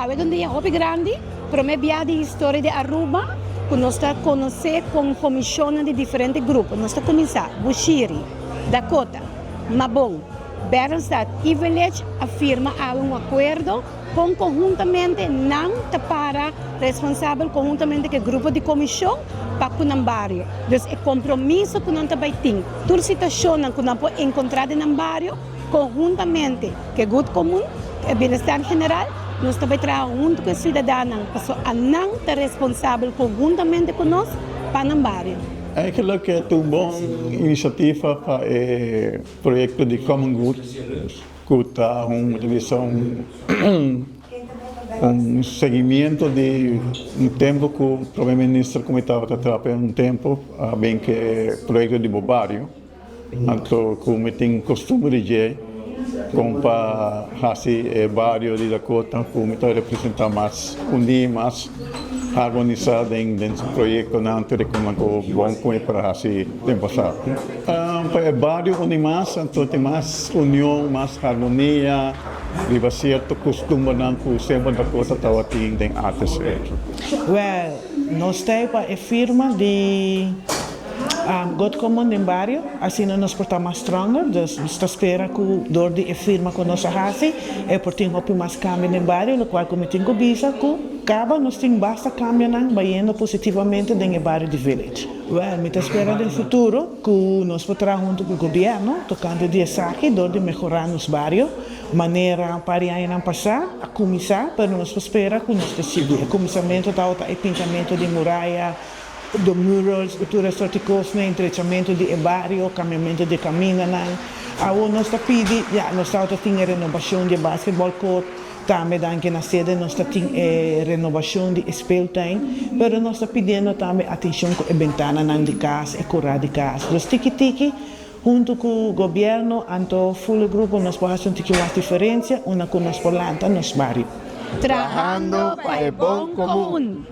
Awe ta un dia hopi grandi, prome bia di historia di Aruba cu nos ta conoce con comisionnan di diferente grupo. Nos ta cuminsa, Bushiri, Dakota, Mabon, Berenstad y Village a firma awe un acuerdo con conhuntamente nan ta para responsabel conhuntamente cu e grupo di comision pa cu nan bario. Dus e compromiso cu nan ta bay tin, tur situacionnan cu nan por encontra den nan bario, Konhuntamente ku e gut komun, ku e bienestar general, nos ta bai traha huntu ku e siudadanonan, pasobra anan ta responsabel konhuntamente ku nos pa nan bario. Eigenlijk e ta un bon inisiativa pa e proyekto di Common Good ku ta un bisa un un seguimiento di un tempu ku Prome Minister ku mi tabata traha pa un tempu a bin ku e proyekto di bo bario. Anto ku mi tin kostumber di dje kon pa hasi e bario di Dakota ku mi ta representá mas uní, mas harmonisá den den su proyektonan tur e konan ku bon ku mi por a hasi den pasado. Pa e bario uni mas anto tin mas union, mas harmonia riba sierto kustumbernan ku semper Dakota tabatin den ATC. Wèl, nos ta ei pa e firma di. Good Common den bario, asina nos por ta mas stronger, dus nos ta spera cu door di e firma cu nos a haci e por tin hopi mas cambio den bario, locual cu mi tin cu bisa cu caba nos tin basta cambionan bayendo positivamente den e bario di Village. Well, mi ta spera den futuro cu nos por traha hunto cu gobierno tocante di esaki door di mehora nos bario, manera un par di añanan pasa a cuminsa, pero nos por spera cu nos ta sigui. E cuminsamento tabata e pintamento di muraya, De murals i tur e sorti kosnan, entrechamentu di e bario, kambiamentu di e kamindanan. Awor nos ta pidi, ya, nos tabata tin e renobashon di e basketball court, tambe danki na sede nos ta tin e renobashon di e speeltuin, pero nos ta pidiendo tambe atenshon ku e bentananan di kas, e kurá di kas. Dus tiki tiki, huntu ku gobièrnu, anto ful e grupo nos por hasi un tiki mas diferensia, unda ku nos por lanta nos bario. Trahando pa e bon komun.